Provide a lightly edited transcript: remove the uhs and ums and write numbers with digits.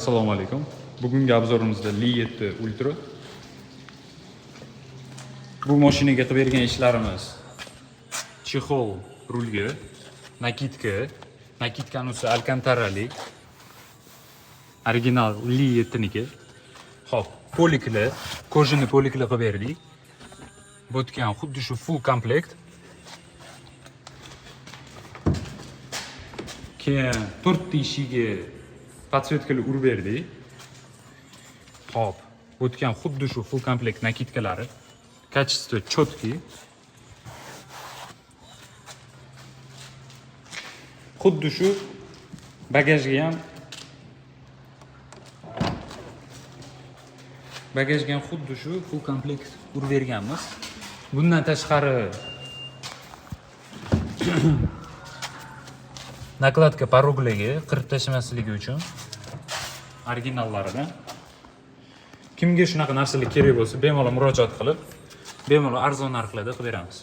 Assalomu alaykum. Bugungi обзор imizda Li 7 Ultra. Bu mashinaga qilib bergan ishlarimiz: чехол rulga, накидка, накидка ni usti alkantarali. Original Li 7 niki. Xo'p, полик lar, кожаный полик lar qilib berdik. Bo'tgan xuddi shu full komplekt. Keyin to'rtta eshigiga подсветка lar urib berdik. Xo'p, o'tgan xuddi shu full komplekt накидка lari. Качество четкий. Xuddi shu bagajga ham xuddi shu full komplekt urib berganmiz. Bundan tashqari накладка порог ligi qirib tashlamasligi uchun originallaridan. Kimga shunaqa narsalar kerak bo'lsa, bemalol murojaat qilib, bemalol arzon narxlarda qilib beramiz.